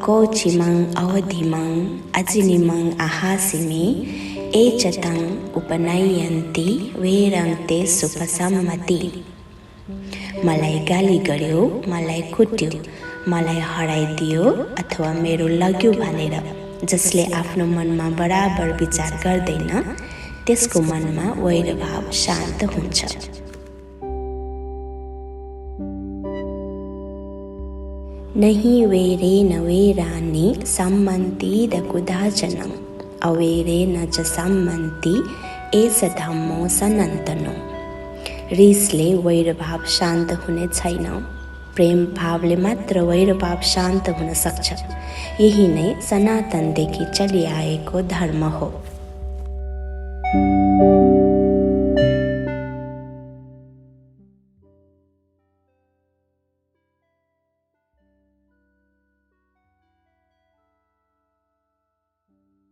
अकौचिमं अवधिमं अजिनिमं आहासिमि एचतं उपनयन्ति वेरन्ते सुपसम्मति। मलाई गाली गर्यो, मलाई कुट्यो, मलाई हराइदियो अथवा मेरो लग्यो भनेर जसले आफ्नो मनमा बराबर विचार गर्दैन त्यसको मनमा वैरभाव शान्त हुन्छ। नहि वैरेन वैरानि सम्मन्ति दकुदाचनं अवैरेन च सम्मन्ति एष धम्मो सनातनो। रिसले वैरभाव शान्त हुने छैन, प्रेम भावले मात्र वैरभाव शान्त हुन सक्छ। यही नै सनातनदेखि चलिआएको धर्म हो।